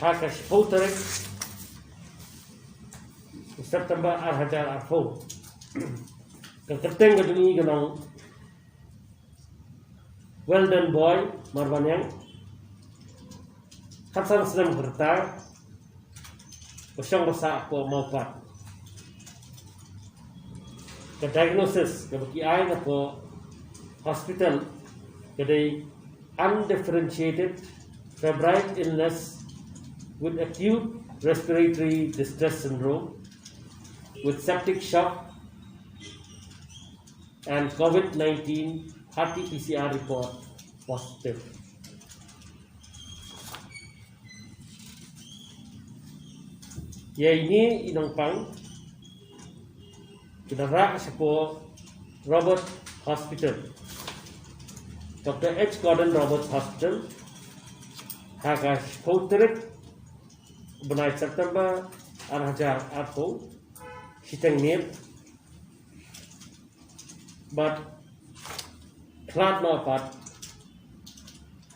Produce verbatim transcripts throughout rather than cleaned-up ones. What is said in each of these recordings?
Ha ka shiphew tarik September ar hajar arphew, ka kyrteng ka jong i ka long Weldon Boy Marbaniang, khatsan snem ka rta, ba shong ba sah hapoh Mawpat. Ka diagnosis kaba ki ai na poh hospital ka dei undifferentiated febrile illness with acute respiratory distress syndrome with septic shock and COVID nineteen R T P C R report positive. Ïa ine i nongpang ki la rah shapoh Robert Hospital, Doctor H Gordon Roberts Hospital, ha ka shiphew tarik bnai September ar hajar arphew, shiteng miet. Bad khlad noh pat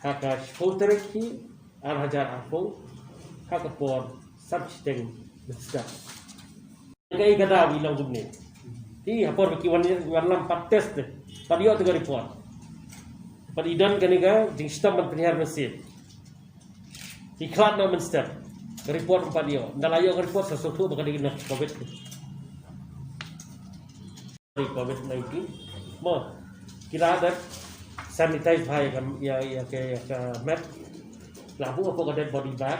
ha ka shiphew tarik hi ar hajar arphew, ha ka por sawshiteng mynstep. Kaei ka daw i long kumne? Te ha por ba ki wan, wan lam pat test te, pat ïoh te ka report. Pat i don kane ka jingshitom ban pynhiar mynsiem. I khlad noh mynstep. Ka report ym pat ïoh. Ynda la ïoh ka report sa sngewthuh ba ka dei na COVID. Covid nineteen. Mo, ki la dep sanitize bha ïa ka, ïa, ïa ka, ïa ka met. La buh hapoh ka dead body bag.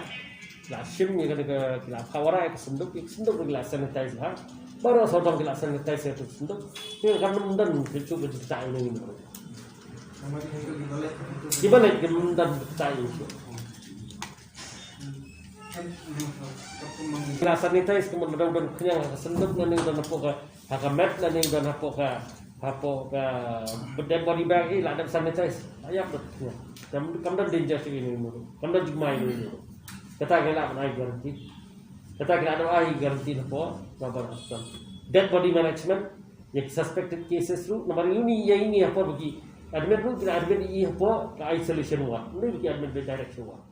La shim ïa ka, ka, ki la pha wara ïa ka synduk, ïa ka synduk ki la sanitize bha. Baroh sawdong ki la sanitize ïa ka synduk. Te kam don ka jingkyntait ïa ine. Ki ba leit kim don kyntait ïa ine. Ki la sanitize kumno, don, don khñiang ha ka synduk lane don hapoh ka, ha ka met lane don hapoh ka, hapoh ka dead body bag, eh, la dep sanitize. Ïap don khñiang. Kam, kam don danger shuh ine i mut ruh. Kam don jingma ine i mut ruh. Kata ki la ban ai guarantee. Kata ki la ban ai guarantee hapoh Robert Hospital. Dead body management, ïa ki suspected cases ruh, namar ïa ine, ïa ine ha por ba ki admit ruh, ki la admit ïa i hapoh ka isolation ward. Ym dei ba ki admit direct sha ward.